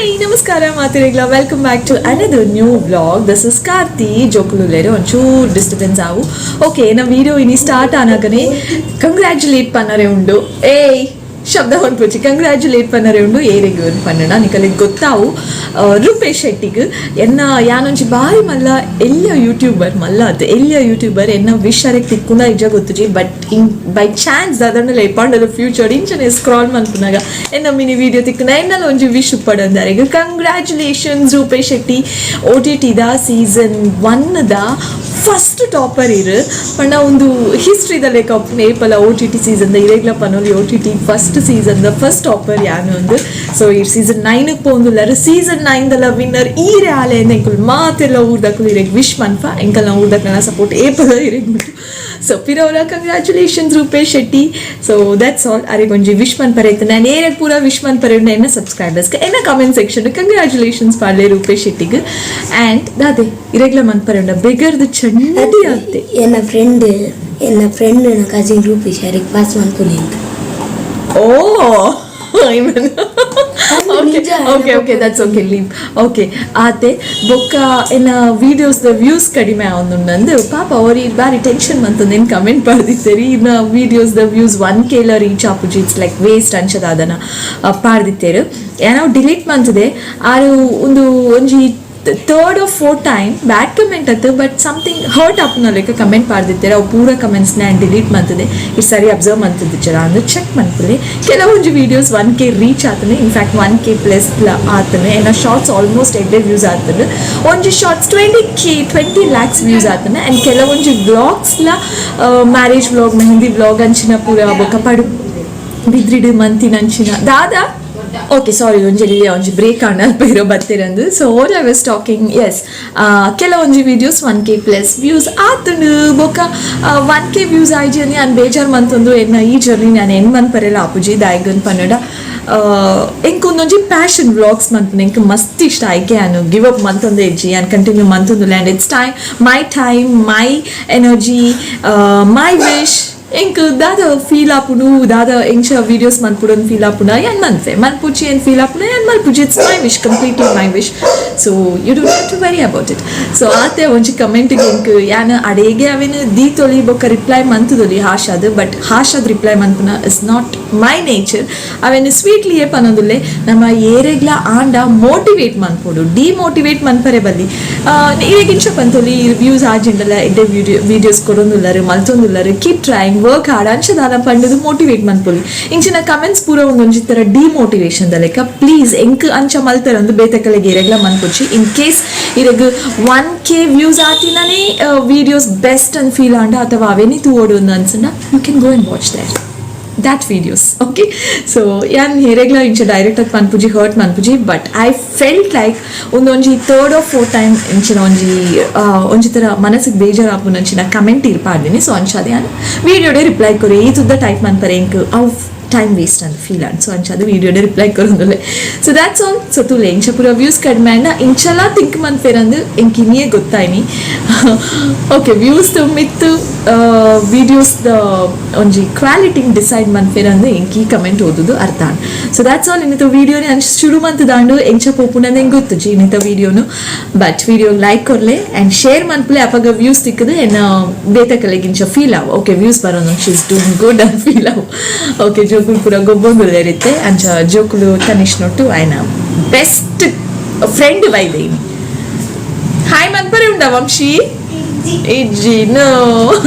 ನಮಸ್ಕಾರ ಮಾತಿರಿಗ್ಲ, welcome back to another new vlog. This is Karthi. ಜೋಕುಲುಲ್ಲೇರು ಒಂಚೂರು disturbance ಆವು. Okay, ನಮ್ಮ ವೀಡಿಯೋ ಇನಿ ಸ್ಟಾರ್ಟ್ ಆನಾಗನೆ ಕಂಗ್ರ್ಯಾಚುಲೇಟ್ ಪನ್ನರೆ ಉಂಡು. ಏಯ್, ಶಬ್ದ ಹೊಂಟ್ಪೊಚ್ಚಿ. ಕಂಗ್ರ್ಯಾಚುಲೇಟ್ ಪನ್ನರೆ ಉಂಡು. ಏರೆಗ್ ಪನ್ನಡ ನಿಕಲಿಗೆ ಗೊತ್ತಾವು, ರೂಪೇಶ್ ಶೆಟ್ಟಿಗ್. ಎನ್ನ ಯಾನೊಂಜಿ ಬಾರಿ ಮಲ್ಲ ಎಲ್ಯ ಯೂಟ್ಯೂಬರ್, ಮಲ್ಲ ಅತ್, ಎಲ್ಯ ಯೂಟ್ಯೂಬರ್. ಎನ್ನ ವಿಶ್ ಅರೆಗ್ ತಿಕ್ಕುಂಡ ಇಜ್ಜ ಗೊತ್ತುಜಿ, ಬಟ್ ಇನ್ ಬೈ ಚಾನ್ಸ್ ದಾದಂಡಲ ಎಪಾಂಡಲ ಫ್ಯೂಚರ್ ಇಂಚನೆ ಸ್ಕ್ರಾಲ್ ಮನ್ಪುನಾಗ ಎನ್ನ ಮಿನಿ ವೀಡಿಯೋ ತಿಕ್ಕುನ ಎನ್ನಲ ಒಂಜಿ ವಿಶ್ ಉಪ್ಪಡಂದಾರೆಗ್ ಕಂಗ್ರ್ಯಾಚುಲೇಷನ್ಸ್ ರೂಪೇಶ್ ಶೆಟ್ಟಿ. ಓಟಿಟಿದ ಸೀಸನ್ 1 the first topper ಇರು ಪಂಡ ಒಂದು ಹಿಸ್ಟ್ರಿದ ಲೆಕ್ಕ ಏಪಲ ಓಟಿಟಿ ಸೀಸನ್ the ಇರೆಗ್ಲ ಪನೊಲಿ, OTT first season the first topper ಯಾನು ಒಂದು. ಸೊ ಈ ಸೀಸನ್ 9ಕ್ಕೆ ಪೋಂದುಲ್ಲರು. ಸೀಸನ್ 9 ದಲ ವಿನ್ನರ್ ಈರೆ ಆಲೆ ಎಂಕುಲು ಮಾತೆಲ್ಲ ಊರ್ದಕುಲು ಇರೆಗ್ ವಿಶ್ ಮನ್ಪ. ಎಂಕಲ್ನ ಊರ್ದಕ್ಲೆನ ಸಪೋರ್ಟ್ ಏಪಲ ಇರೆಗ್ ಬಿಟ್ಟು. ಸೊ ಪಿರವರ congratulations Rupesh Shetty. So that's all. ಅರೆಗ್ ಒಂಜಿ ವಿಶ್ ಮನ್ಪರೆ ಇತ್ತು. ನಾನು ಏರೆಗ್ ಪೂರ ವಿಶ್ ಮನ್ಪರೆ ಎನ್ನ ಸಬ್ಸ್ಕ್ರೈಬರ್ಸ್ಗೆ ಎನ್ನ ಕಮೆಂಟ್ ಸೆಕ್ಷನ್ ಕಂಗ್ರ್ಯಾಚುಲೇಷನ್ಸ್ ಪಾಡ್ಲೆ ರೂಪೇಶ್ ಶೆಟ್ಟಿಗೆ. ಆ್ಯಂಡ್ ದಾದೆ ಇರೆಗ್ಲ ಮನ್ಪರೆ ಉಂಡ ಬೆಗರ್ದು ಚಂಡಿ ಆತೆ. ಎನ್ನ ಫ್ರೆಂಡ್, ಎನ್ನ ಫ್ರೆಂಡ್ ಕಸಿನ್ ರೂಪೇಶ್, ಅರೆಗ್ ಪಾಸ್ ಮನ್ಪುನಿ ಅಂತ. ಓ, ಓಕೆ. ನಿಜ. Okay okay that's okay, leave. Okay, ಆತೆ. ಬೊಕ್ಕ ಎನ್ನ ವೀಡಿಯೋಸ್ the views ಕಡಿಮೆ ಆವೊಂದುಂಡು. ಪಾಪ ಅವ್ರು ಬಾರಿ ಟೆನ್ಷನ್ ಮಂತೊಂದು ಏನು ಕಮೆಂಟ್ ಪಾಡ್ದಿತ್ತೇರಿ. ಇನ್ನ ವೀಡಿಯೋಸ್ the views 1K ಲ ರೀಚ್ ಆಪುಜಿ, it's like waste ಅಂಚದಾದನ ಪಾಡ್ದಿತ್ತೇರು. ಏನೋ ಡಿಲೀಟ್ ಮಂತದೆ. ಆರು ಒಂದು ಒಂಜಿ third or fourth time bad comment ಅತ್ತು, ಬಟ್ ಸಮಥಿಂಗ್ ಹರ್ಟ್ ಆಪುನ ಲೆಕ್ಕ ಕಮೆಂಟ್ ಪಾಡ್ದಿತ್ತೇರು. ಅವು ಪೂರ ಕಮೆಂಟ್ಸ್ನ ಆ್ಯಂಡ್ ಡಿಲೀಟ್ ಮಂತದೆ. ಇದು ಸರಿ ಅಬ್ಸರ್ವ್ ಮಂತದ್ದು ಜರ ಅಂದ್ರೆ ಚೆಕ್ ಮನ್ಪುಲೆ. ಕೆಲವೊಂಜಿ ವೀಡಿಯೋಸ್ 1K reach ಆತನೆ, in fact 1K plus ಆತನೆ. ಎನ್ನ ಶಾರ್ಟ್ಸ್ ಆಲ್ಮೋಸ್ಟ್ ಎಡ್ಡೆ ವ್ಯೂಸ್ ಆತನೆ. ಒಂಜಿ ಶಾರ್ಟ್ಸ್ 20K, 20 lakhs views ಆತನೆ. ಆ್ಯಂಡ್ ಕೆಲವೊಂಜಿ ವ್ಲಾಗ್ಸ್ಲ, ಮ್ಯಾರೇಜ್ ವ್ಲಾಗ್, ಮೆಹಂದಿ ವ್ಲಾಗ್ ಅಂಚಿನ ಪೂರ, ಬೊಕ್ಕ ಪಡು ಬಿದ್ರಿಡು ಮಂತಿನ ಅಂಚಿನ ದಾದಾ. ಓಕೆ, ಸಾರಿ, ಒಂಜಿ ಇಲ್ಲಿ ಒಂಜಿ ಬ್ರೇಕ್ ಆಂಡ ಇರೋ ಬತ್ತಿರಂದು. So what I was talking? Yes, ಕೆಲವೊಂಜಿ videos 1K plus views ಆತುಂಡು. ಬೊಕ್ಕ 1K views ಆಯ್ಜಿ ನಾನು ಬೇಜಾರು ಮಂತೊಂದು ಎನ್ನ ಈ ಜರ್ನಿ ನಾನು ಎನ್ ಮನ್ಪರೆಲ್ಲ ಆಪುಜಿ. ದಾಯ್ಗನ್ ಪನ್ನಡ, ಎಂಕ್ ಒಂದೊಂಜಿ ಪ್ಯಾಷನ್ ವ್ಲಾಗ್ಸ್ ಮನ್ಪುನ ಎಂಕ್ ಮಸ್ತ್ ಇಷ್ಟ. ಆಯ್ಕೆ ನಾನು ಗಿವ್ ಅಪ್ ಮಂತೊಂದು ಇಜ್ಜಿ, ನಾನು continue ಮಂತೊಂದು. And it's time, my time, my energy, my wish. ಎಂಕ್ ದಾದ ಫೀಲ್ ಆಪುಂಡು, ದಾದ ಎಂಚ ವೀಡಿಯೋಸ್ ಮನ್ಪುಡು ಫೀಲ್ ಆಪುಂಡ ಯಾನ್ ಮನ್ಪೆ. ಮನ್ಪುಚಿ ಏನು ಫೀಲ್ ಆಪುಂಡ ಯಾನ್ ಮನ್ಪುಜಿ. It's my wish, completely my wish, so you don't have to worry about it. So ಆತೆ ಒಂಜಿ ಕಮೆಂಟ್ಗೆ ಎಂಕ್ ಯಾನ್ ಅಡೇಗೆ ಅವೇನು ದೀತೊಲಿ, ಬೊಕ್ಕ ರಿಪ್ಲೈ ಮಂತುದೊಲಿ ಹಾಶಾದ್. ಬಟ್ ಹಾಶಾದ್ ರಿಪ್ಲೈ ಮನ್ಪುನ is not my nature. ಅವೇನು ಸ್ವೀಟ್ಲಿಯೇ ಪನೊಂದುಲ್ಲೆ. ನಮ್ಮ ಏರೆಗ್ಲ ಆಂಡ ಮೋಟಿವೇಟ್ ಮನ್ಪೊಡು, ಡಿಮೋಟಿವೇಟ್ ಮನ್ಪರೆ ಬಲ್ಲಿ. ಇರೆಗಿಂಚ ಪಂತೊಲಿ, ವ್ಯೂಸ್ ಆಜಿಂಡಲ ಎಡ್ಡೆ ವೀಡಿಯೋ ವೀಡಿಯೋಸ್ ಕೊಡೊಂದುಲ್ಲರು, ಮಲ್ತೊಂದುಲ್ಲರು, ಕೀಪ್ ಟ್ರೈಯಿಂಗ್, ವರ್ಕ್ ಹಾರ್ಡ್ ಅಂಚದಾಲ ಪಂಡದು ಮೋಟಿವೇಟ್ ಮನ್ಪೊಲಿ. ಇಂಚಿನ ಕಮೆಂಟ್ಸ್ ಪೂರ ಒಂದೊಂಜಿ ತರ ಡಿಮೋಟಿವೇಶನ್ ದ ಲೆಕ್ಕ. ಪ್ಲೀಸ್, ಎಂಕ್ ಅಂಚ ಮಲ್ತರಂದು ಬೇತಕಲೆಗೆ ಇರೆಗ್ಲ ಮನ್ಪೊಚ್ಚಿ. ಇನ್ ಕೇಸ್ ಇರೆಗ್ 1K views ಆತಿನನೇ ವೀಡಿಯೋಸ್ ಬೆಸ್ಟ್ ಅಂತ ಫೀಲ್ ಆಂಡ ಅಥವಾ ಅವೇನಿ ತೂವೊಡು ಅನ್ಸಂಡ, you can go and watch that that videos, okay? So ಯಾನ್ ಹೇರೆಗ್ಲ ಇಂಚ ಡೈರೆಕ್ಟ್ ಆಗಿ ಪನ್ಪುಜಿ, ಹರ್ಟ್ ಮನ್ಪುಜಿ. ಬಟ್ I felt like ಒಂದೊಂಜಿ ಥರ್ಡ್ ಆರ್ ಫೋರ್ತ್ ಟೈಮ್ ಇಂಚಿನ ಒಂಜಿ ಒಂಜಿ ಥರ ಮನಸ್ಸಿಗೆ ಬೇಜಾರು ಆಪುನಂಚಿನ ಕಮೆಂಟ್ ಇರ್ಪಾಡ್ದಿನಿ. ಸೊ ಅಂಚಾದ ಯಾನ್ ವೀಡಿಯೋಡೆ ರಿಪ್ಲೈ ಕೊರಿ. ಈ ತುದ್ದ ಟೈಪ್ ಮನ್ಪರೆ ಎಂಕ್ ಅವು ಟೈಮ್ ವೇಸ್ಟ್ ಅಂತ ಫೀಲ್ ಆನ್. ಸೊ ಅಂಚಾದ ವೀಡಿಯೋಡೆ reply ಕೊರೊಂದುಲ್ಲೆ. So that's all. So ತೂಲೆ, ಇಂಚ ಪೂರ ವ್ಯೂಸ್ ಕಡಿಮೆ ಆಂಡ ಇಂಚಲ ಥಿಂಕ್ ಮನ್ಪೆರಂದು ಎಂಕ್ ಇನಿಯೇ ಗೊತ್ತಾಯ್ನಿ. ಓಕೆ, ವ್ಯೂಸ್ ಮಿತ್ತು ವೀಡಿಯೋಸ್ the ಒಂಜಿ ಕ್ವಾಲಿಟಿ ಡಿಸೈಡ್ ಮನ್ಪೆರಂದು ಎಂಕ್ ಈ ಕಮೆಂಟ್ ಓದುದು ಅರ್ಥ ಆಂಡ್. ಸೊ that's all. ಇನ್ನಿತ ವೀಡಿಯೋని ನಾನು ಶುರು ಮಂತದಾಂಡು. ಎಂಚ ಪೋಪುಂಡ ಎಂಕ್ ಗೊತ್ತುಜಿ ಇನ್ನಿತ ವೀಡಿಯೋನು. ಬಟ್ ವೀಡಿಯೋ ಲೈಕ್ ಕೊರ್ಲೆ ಆ್ಯಂಡ್ ಶೇರ್ ಮನ್ಪುಲೆ. ಅಪಗ ವ್ಯೂಸ್ ತಿಕ್ಕದು ಎನ್ನ ಬೇತಕಲೆಗಿಂಚ ಫೀಲ್ ಆವು, ಓಕೆ, ವ್ಯೂಸ್ ಬರೋನು, she is doing good ಅಂತ ಫೀಲ್ ಆವು. ಓಕೆ, ಜೋಕುಲು ಪೂರ ಗೊಬ್ಬೊಂದುಲ್ಲೇರಿತ್ತೆ. ಅಂಚ ಜೋಕುಲು ತನಿಷ್ ನೊಟ್ಟು ಆಯ್ನ ಬೆಸ್ಟ್ ಫ್ರೆಂಡ್ ವೈದೆ. ಹಾಯ್ ಮನ್ಪರೆ ಉಂಡ ವಂಶಿ? ಇಜ್ಜಿ, ನೋ.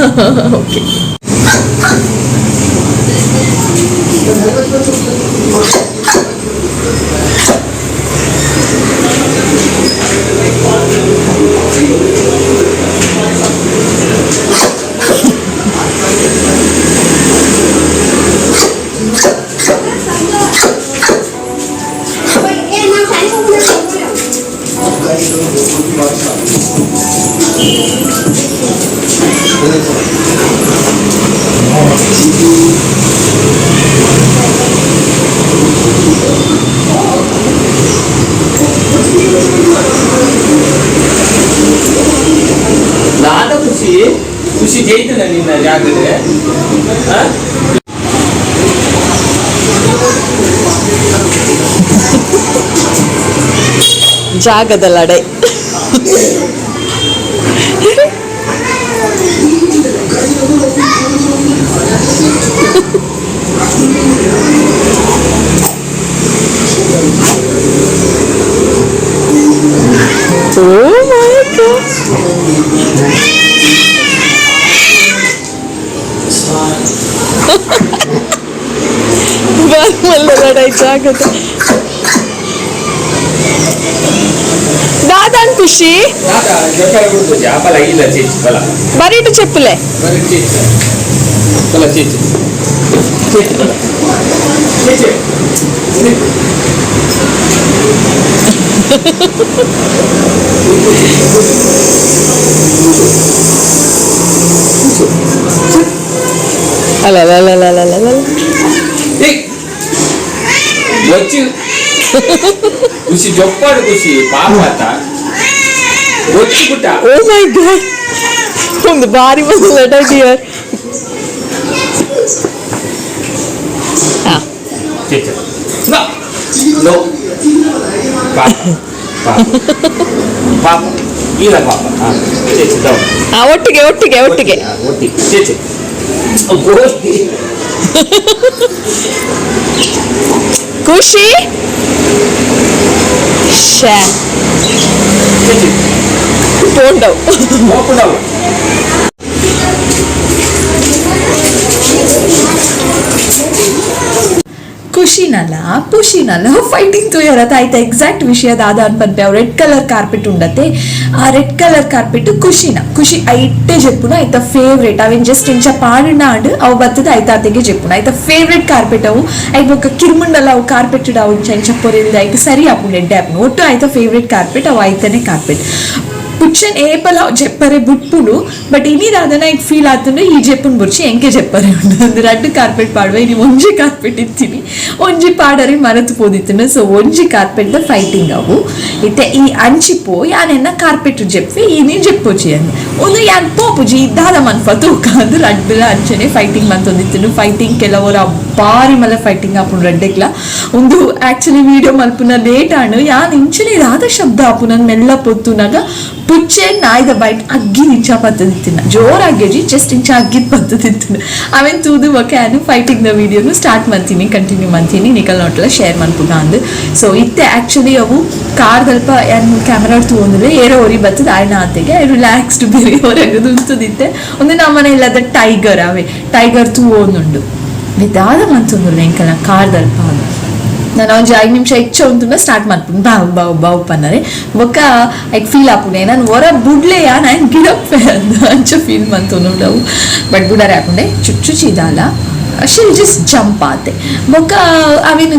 ಓಕೆ. ದಾದ ಖುಷಿ ಖುಷಿ ಜೈತನ ನಿನ್ನ ಜಾಗದೆ, ಆ? ಜಾಗದ ಲಡೈ. Oh my God. ಮಲ್ಲ ಲಡಾಯಿ ಜಾಗದ. ದಾದಾನ್ ಖುಷಿ ಬರೀಟು ಚೆಪ್ಪುಲೆ. ಅಲ್ಲ ಅಲ್ಲ ಅಲ್ಲ ಅಲ್ಲ ಅಲ್ಲ. వచ్చి ಖುಷಿ ಜೊಪ್ಪಾಡು ಖುಷಿ ಪಾಪ ಆತ వచ్చి ಪುಟ್ಟ. ಓ ಮೈ ಗಾಡ್, ಒಂದು ಬಾರಿ ಒಂದು ಲೆಟರ್ ಡಿಯರ್. ನೋ ನೋ ಪಾಪ ಪಾಪ ಪಾಪ ಇಲ್ಲ ಪಾಪ. ಹಾ ಚೇಚು ದೌ. ಒಟ್ಟಿಗೆ ಒಟ್ಟಿಗೆ ಒಟ್ಟಿಗೆ ಒಟ್ಟಿಗೆ ಚೇಚು ಗೋಷ್ಠಿ. ಖುಷಿ ಶೇ ಚೇಚು ಪೋಂಡವ್ ಹೋಗ್ಬಿಡವು. ಖುಷಿನಲ್ಲ ಖುಷಿನಲ್ಲ ಫೈಟಿಂಗ್ ತೋಯರತ್ತ ಆಯ್ತಾ. ಎಕ್ಸಾಕ್ಟ್ ವಿಷಯ ದಾದ ಅನ್ಪನ್ಪೆ ಅವು ರೆಡ್ ಕಲರ್ ಕಾರ್ಪೆಟ್ ಉಂಡತೆ. ಆ ರೆಡ್ ಕಲರ್ ಕಾರ್ಪೆಟ್ ಖುಷಿನ ಖುಷಿ ಐಟೆ ಜೆಪ್ಪುನ ಆಯ್ತಾ ಫೇವ್ರೇಟ್. ಅವೇನ್ ಜಸ್ಟ್ ಇಂಚ ಪಾಡಿನ ಆಡು ಅವು ಬತ್ತದ ಆಯ್ತಾ ಅತೆಗೆ ಜೆಪ್ಪುನ ಆಯ್ತಾ ಫೇವ್ರೇಟ್ ಕಾರ್ಪೆಟ್ ಅವು. ಐಕ್ ಬೊಕ್ಕ ಕಿರ್ಮುಂಡಲ್ಲ ಅವು ಕಾರ್ಪೆಟ್ ಅವು ಇಂಚ ಇಂಚ ಪೊರೆಲ್ದ ಐಕ್ ಸರಿ ಆಪುಂಡು ಎಡ್ಡೆ ಆಪುಂಡು. ಒಟ್ಟು ಆಯ್ತಾ ಫೇವ್ರೇಟ್ ಕಾರ್ಪೆಟ್ ಅವು ಐತನೆ ಕಾರ್ಪೆಟ್. ಪುಚ್ಚನ್ ಏಪಲ ಜೆಪ್ಪರೆ ಬುಟ್ಪುಡು ಬಟ್ ಇನಿದಾದನ ಈಗ ಫೀಲ್ ಆತಂದ್ರೆ ಈ ಜೆಪ್ಪನ್ ಬುರ್ಚಿ ಎಂಕೆ ಜೆಪ್ಪರೆ ಉಂಡು ಅಂದ್ರೆ ರಡ್ಡು ಕಾರ್ಪೆಟ್ ಪಾಡುವ ಇನಿ ಒಂಜಿ ಕಾರ್ಪೆಟ್ ಇತ್ತೀನಿ ಒಂಜಿ ಪಾಡರೆ ಮರತು ಪೋದಿತ್ತುಂಡು. ಸೊ ಒಂಜಿ ಕಾರ್ಪೆಟ್ ದ ಫೈಟಿಂಗ್ ಅವು ಇತ್ತೆ ಈ ಅಂಚಿಪೋ ಯಾನೆನ್ನ ಕಾರ್ಪೆಟ್ ಜೆಪ್ಪೆ ಈನಿ ಜೆಪ್ಪೋಚಿ ಅಂದ್ ಒಂದು ಯಾನ್ ಪೋಪುಜಿ ದಾದ ಮನ್ಪ ತೂಕ ಅಂದ್ರೆ ರಡ್ಡುಲ ಅಂಚನೆ ಫೈಟಿಂಗ್ ಮಂತೊಂದಿತ್ತುಂಡು. ಫೈಟಿಂಗ್ ಕೆಲವರ ಬಾರಿ ಮಲ್ಲ ಫೈಟಿಂಗ್ ಆಪುಂಡು ರಡ್ಡೆಗ್ಲ. ಒಂದು ಆಕ್ಚುಲಿ ವಿಡಿಯೋ ಮಲ್ಪುನ ಲೇಟ್ ಆಣು ಯಾನ್ ಇಂಚನೆ ದಾದ ಶಬ್ದ ಆಪುನ ಮೆಲ್ಲ ಪೊತ್ತುನಾಗ ಪುಚ್ಚೆ ನಾಯ್ದ ಬೈಟ್ ಅಗ್ಗಿ ನಿಂಚ ಪತ್ತದಿತ್ತಿನ ಜೋರಾಗಿ ಜಸ್ಟ್ ಇಂಚ ಅಗ್ಗಿದ್ ಪತ್ತದಿತ್ತಿನ ಅವೇನ್ ತೂದು ಒಕೆ ಅನು ಫೈಟಿಂಗ್ ದ ವಿಡಿಯೋನು ಸ್ಟಾರ್ಟ್ ಮಾಡ್ತೀನಿ ಕಂಟಿನ್ಯೂ ಮಾಡ್ತೀನಿ ನಿಕಲ್ ನೋಟ್ಲ ಶೇರ್ ಮನ್ಪುಗ ಅಂದು. ಸೊ ಇತ್ತೆ ಆಕ್ಚುಲಿ ಅವು ಕಾರ್ದಲ್ಪ ಏನ್ ಕ್ಯಾಮ್ರಾ ತೂಂದ್ರೆ ಏರೋ ಒರಿ ಬತ್ತದ ಆಯ್ನ ಆತೆಗೆ ರಿಲ್ಯಾಕ್ಸ್ಡ್ ಬೇರೆ ಹೊರಗದು ಉಂತದಿತ್ತೆ. ಒಂದು ನಮ್ಮನೆ ಇಲ್ಲದ ಟೈಗರ್ ಅವೇ ಟೈಗರ್ ತೂವೊಂದುಂಡು ದಾದ ಮಂತೊಂದುಲ್ಲ ಎಂಕಲ್ನ ಕಾರ್ದಲ್ಪ ನಾನು ಒಂಜಿ 5 ನಿಮಿಷ ಹೆಚ್ಚು ಉಂಟುಂಡ ಸ್ಟಾರ್ಟ್ ಮಾಡ್ಪುಂಡು ಬಾವು ಬಾವು ಬಾವು ಪನ್ನರೆ ಬೊಕ್ಕ ಐಕ್ ಫೀಲ್ ಆಪುಂಡೆ ನಾನು ಹೊರ ಬುಡ್ಲೆಯಾ ನಾನು ಗಿಡಪ್ಪೆ ಅಂದ ಅಂಚ ಫೀಲ್ ಮಂತೊಂದುಂಡವು. ಬಟ್ ಬುಡರೆ ಆಪುಂಡೆ ಚುಚ್ಚು ಚೀದಾಲ ಶಿಲ್ ಜಸ್ಟ್ ಜಂಪ್ ಆತೆ ಬೊಕ್ಕ ಅವಿನ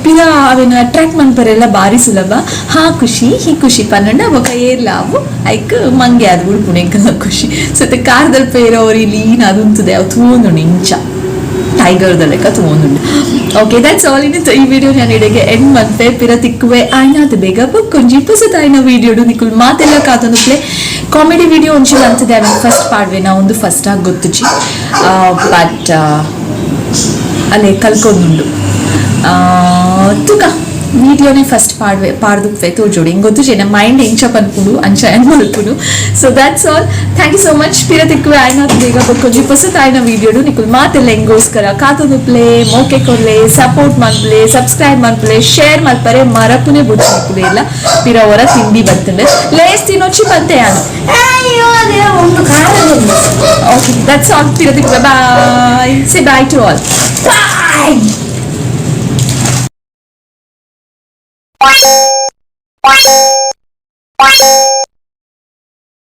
ಪಿರ ಅವಿನ ಅಟ್ರಾಕ್ಟ್ ಮನ್ಪರೆಲ್ಲ ಬಾರಿ ಸುಲಭ. ಹಾ ಖುಷಿ ಹಿ ಖುಷಿ ಪನ್ನಂಡ ಬೊಕ್ಕ ಏರ್ಲ ಅವು ಐಕ್ ಮಂಗೆ ಅದು ಉಡ್ಪುಣೆ ಖುಷಿ. ಸೊ ಕಾರ್ದಲ್ಪ ಏರೋ ಲೀನ್ ಅದು ಉಂತದೆ ಅವು ತೂಂದುಂಡು ಇಂಚ ಟೈಗರ್ ಲೆಕ್ಕ ತೂಂದುಂಡು. ಓಕೆ that's all in ಈ ವಿಡಿಯೋ ನಾನು ಇಡೆಗೆ ಎಂಡ್ ಮನ್ಪೆ ಪಿರ ತಿಕ್ಕುವೆ ಆಯ್ನಾದ ಬೇಗ ಬೊಕ್ಕೊಂಜಿ ಪೊಸತಾಯ್ನ ವಿಡಿಯೋಡು ನಿಕುಲ್ ಮಾತೆಲ್ಲ ಕಾತೊಂದು ಪ್ಲೇ ಕಾಮಿಡಿ ವಿಡಿಯೋ ಒಂಚೂರು ಅಂತದೆ ಅವನ್ ಫಸ್ಟ್ ಪಾಡ್ವೆ ನಾ ಒಂದು ಫಸ್ಟ್ ಆಗಿ ಗೊತ್ತುಚಿ ಬಟ್ ಅಲ್ಲೇ ಕಲ್ಕೊಂದುಂಡು ತುಕ ವಿಡಿಯೋನೇ ಫಸ್ಟ್ ಪಾಡ್ವೆ ಪಾಡ್ದುಪ್ಪೆ ತೋಜೋಡು ಹಿಂಗೆ ಗೊತ್ತು ನಮ್ಮ ಮೈಂಡ್ ಎಂಚ ಪನ್ಪುಡು ಅಂಚ ಏನ್ ಮಲ್ಪುಡು. So that's all, thank you so much. ಪಿರ ತಿಕ್ಕುವೆ ಆಯ್ನ ಬೇಗ ಬೊಕ್ಕೊಂಜಿ ಪೊಸತಾಯ್ನ ವಿಡಿಯೋಡು ನಿಕುಲ್ ಮಾತೆಲ್ಲ ಹೆಂಗೋಸ್ಕರ ಕಾತೊಂದು ಪ್ಲೇ ಮೋಕೆ ಕೊರ್ಲೆ ಸಪೋರ್ಟ್ ಮನ್ಪ್ಲೆ ಸಬ್ಸ್ಕ್ರೈಬ್ ಮನ್ಪ್ಲೆ ಶೇರ್ ಮಲ್ಪರೆ ಮರಪುನೆ ಬುಡ್ಡು ನಿಕುಲೆ ಇಲ್ಲ ಪಿರ ಹೊರ ತಿಂಡಿ ಬತ್ತಂಡೆ ಲೇಸ್ ತಿನ್ನೊಚ್ಚಿ ಬಂತೆ ಯಾನು. ಓಕೆ that's all, ಪಿರ ತಿಕ್ಕುವೆ bye, say bye to all, bye.